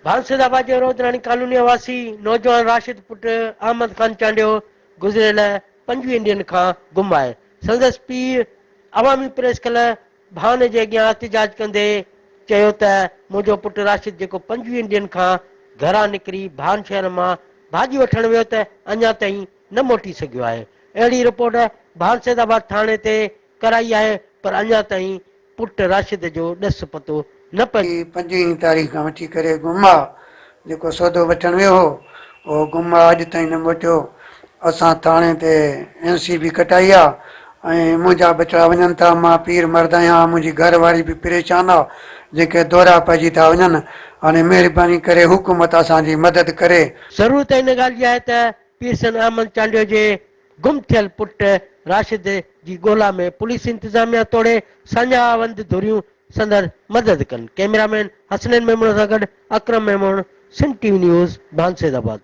ڀانسيد آباد جي رودراڻي ڪالونيء واسي نوجوان راشد پٽ احمد خان چانڊيو گذريل 25 ڏينهن کان گم آهي. سندس پيء عوامي پريس ڪلب ڀان جي اڳيان احتجاج ڪندي چيو ته منهنجو پٽ راشد جيڪو 25 ڏينهن کان گهران نڪري ڀان شهر مان ڀاڄي وٺڻ ويو ته اڃا تائين نه موٽي سگهيو آهي. اهڙي رپورٽ ڀان سيد آباد ٿاڻي تي ڪرائي آهي پر اڃا تائين پٽ راشد جو ڏس پتو نه پيو. پنجويهين تاريخ کان وٺي ڪري گم آ، جيڪو سودو وٺڻ ويو هو، اهو گم آ، اڄ تائين نه موٽيو. اسان ٿاڻي تي اين سي به ڪٽائي آ ۽ منهنجا ٻچڙا وڃن ٿا، مان پير مرد آهيان، منهنجي گهر واري به پريشان آ، جنهن کي دورا پئجي ٿا وڃن، هاڻي مهرباني ڪري حڪومت اسان جي مدد ڪري. ضرورت ان ڳالهه جي آهي ته پيرسن احمد چانڊيو جي گم ٿيل پٽ راشد جي ڳولا ۾ پوليس انتظاميا توڙي ساڃاهه وند ڌريون سندس مدد ڪن. ڪئميرا مين حسنين ميمڻ سان گڏ Akram Memon, Sindh T V news, Bhan Saidabad.